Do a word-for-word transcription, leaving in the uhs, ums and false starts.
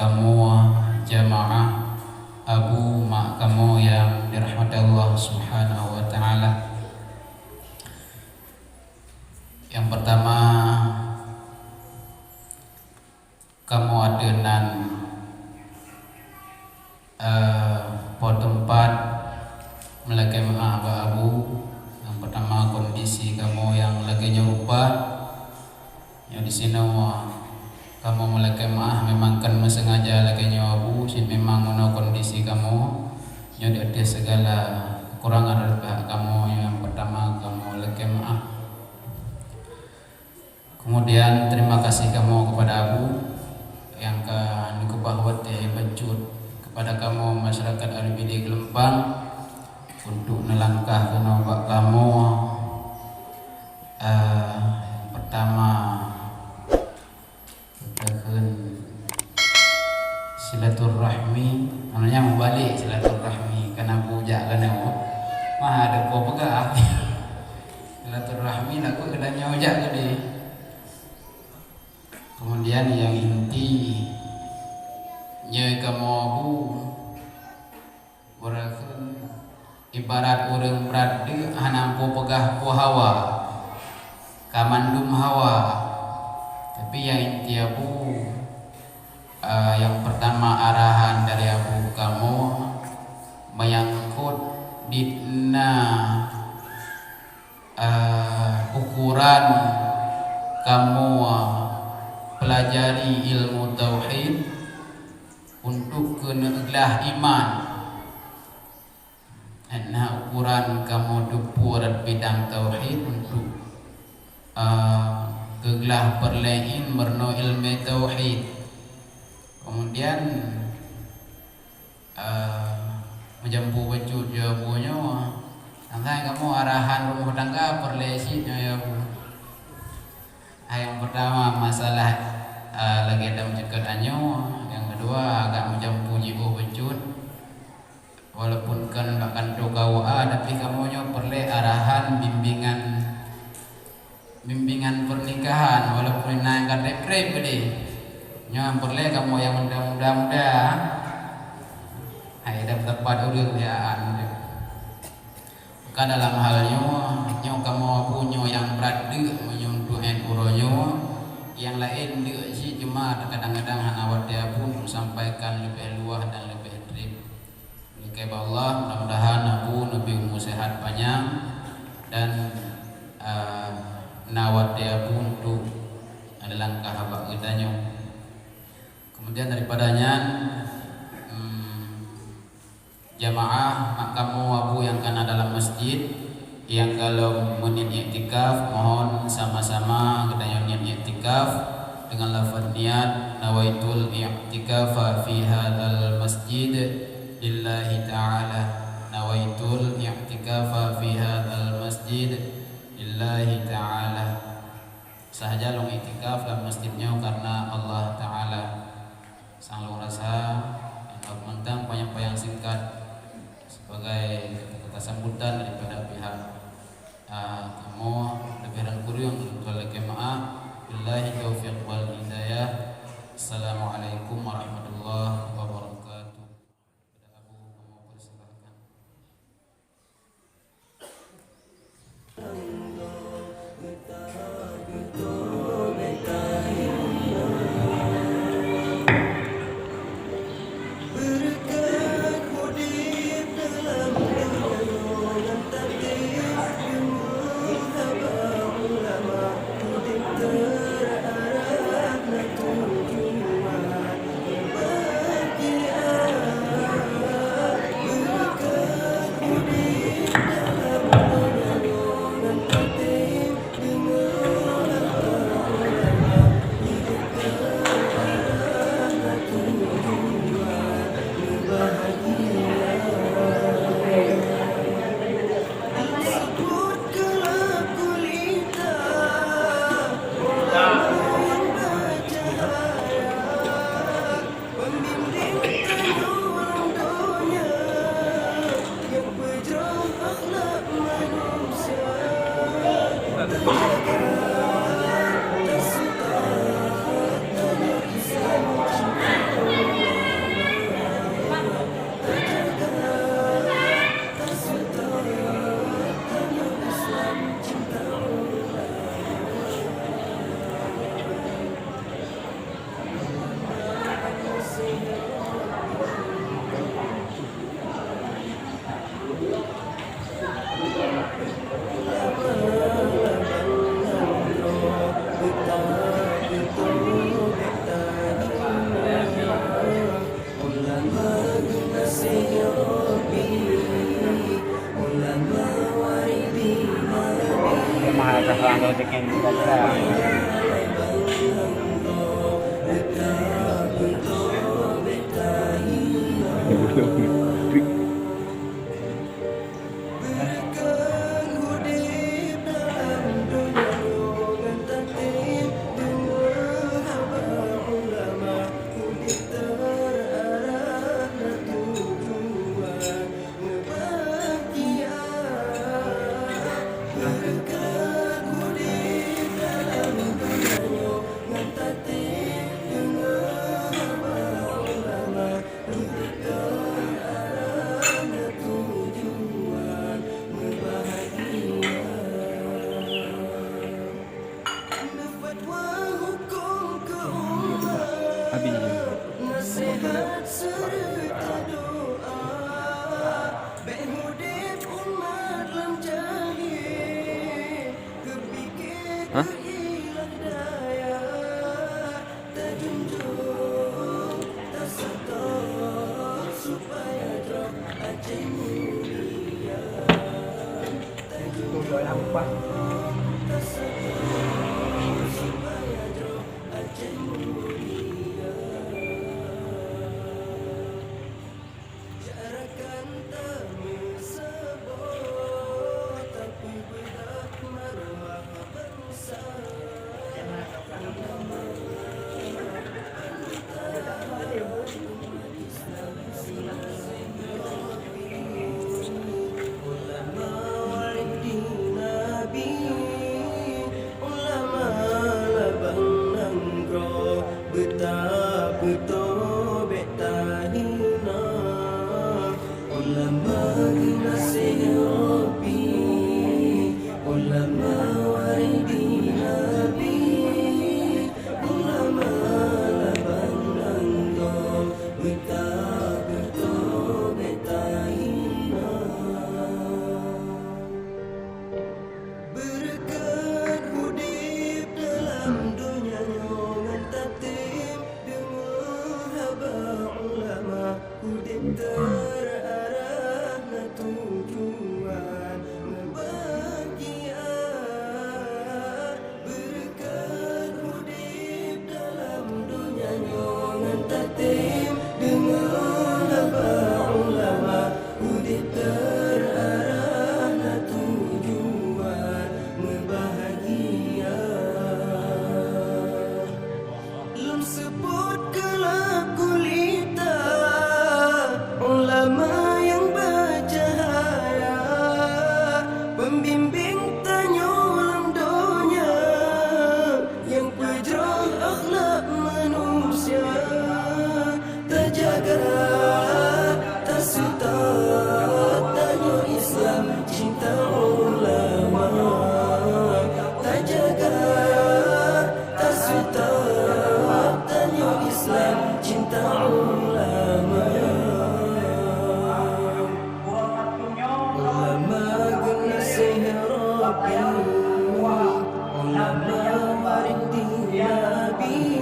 Kamoe jamaah abu mak kamoe nyang dirahmati Allah Subhanahu wa Ta'ala. Nyang pertama, kamoe ateueh nan, eh, po teumpat meulakée meu'ah bak abu. Nyang pertama, kondisi kamoe nyang lagée nyoe rupa. Nyoe disinoe kamoe meulakée meu'ah memang kon meusengaja lagée nyoe abu, cit memang meunoe kondisi kamoe. Nyoe di ateueh segala kekurangan rot bak kamoe, nyang pertama kamoe lakée meu'ah. Kemudian terima kasih kamoe kepada abu nyang ka neukeubah watée bacut kepada kamoe masyarakat Alubide Geulumpang untuk neulangkah keunoe bak kamoe. Eh, pertama, takheun silaturahmi, maknanya meubalek silaturahmi, kan abu jak keunoe. Mah ada po peugah. Silaturahmi lagu keunan nyoe jak keudeh. Kemudian nyang inti, nyoe kamoe abu, Beureuheun ibarat ureuëng brat deuk hana peue peugah peue hawa, ka mandum hawa. Tapi nyang inti abu, eh, nyang pertama arahan dari abu kamoe menyangkut di na, eh, ukuran kamoe pelajari ilmu tauhid untuk keuneuk glah iman. Na ukuran kamoe teupeu rot bidang tauhid untuk, eh, geuglah peureulée in meurunoe iéleumé tauhid. Kemudian, eh, meujampu bacut jaweueb nyoe, asai kamoe arahan rumoh tangga peureulée cit nyoe ya bu. Ah, nyang pertama masalah, eh, lagée dam ceukeut anyoe, nyang keudua agak meujampu jiôh bacut. Walaupun kon bak kantô K U A, tapi kamoe nyoe peureulée arahan bimbingan, bimbingan pernikahan, walaupun na nyang ka treb-treb keudeh. Nyoe peureulée kamoe nyang muda-muda, muda. Hai, dap tepat ureuëng ya, anu. Maka dalam hal nyoe, nyoe kamoe abu nyoe nyang brat deuk meunyoe untuk uroe nyoe, nyang laén deuk cit cuma kadang-kadang hana watée abu untuk sampaikan leubeh luwah dan leubeh treb. Lakée bak Allah, mudah-mudahan abu neubri umu sehat panyang dan, eh, na watée abu untuk ada langkah bak geutanyoe. Kemudian daripada nyan, em, jamaah mak kamoe abu nyang kana dalam masjid, nyang golom meuniet iktikaf, mohon sama-sama geutanyoe niet iktikaf dengan lafaz niat, "Nawaitul i'tikafa fi hadzal masjid lillahi ta'ala." "Nawaitul i'tikafa fi hadzal masjid lillahi ta'ala." Sahaja lôn iktikaf lam masjid nyoe karena Allah Ta'ala. Sang lôn rasa, mantong panyang-panyang singkat sebagai kata-kata sambutan daripada pihak, ah, kamoe, leubeh dan kureueng lôn lakée meu'ah. Billahi taufiq wal hidayah. Assalamualaikum warahmatullahi wabarakatuh. Pada abu kamoe persilakan. Beureukat udeb dalam donya nyoe ngon tatem deungoe haba ulama, udeb teuarah na tujuan meubahagia. Beureukat udeb dalam donya nyoe ngon tatem deungoe haba ulama, udeb teuarah na tujuan meubahagia. Lôn seupôt keu lagu lita, ulama nyang beucahya, pembimbing tanyoe lam donya, nyang peujroh akhlak manusia. Tajaga, taseutôt tanyoe Islam cinta ulama. Tajaga, taseutôt tanyoe Islam cinta ulama. Ulama geunaséh Rabbi, ulama waréh Nabi.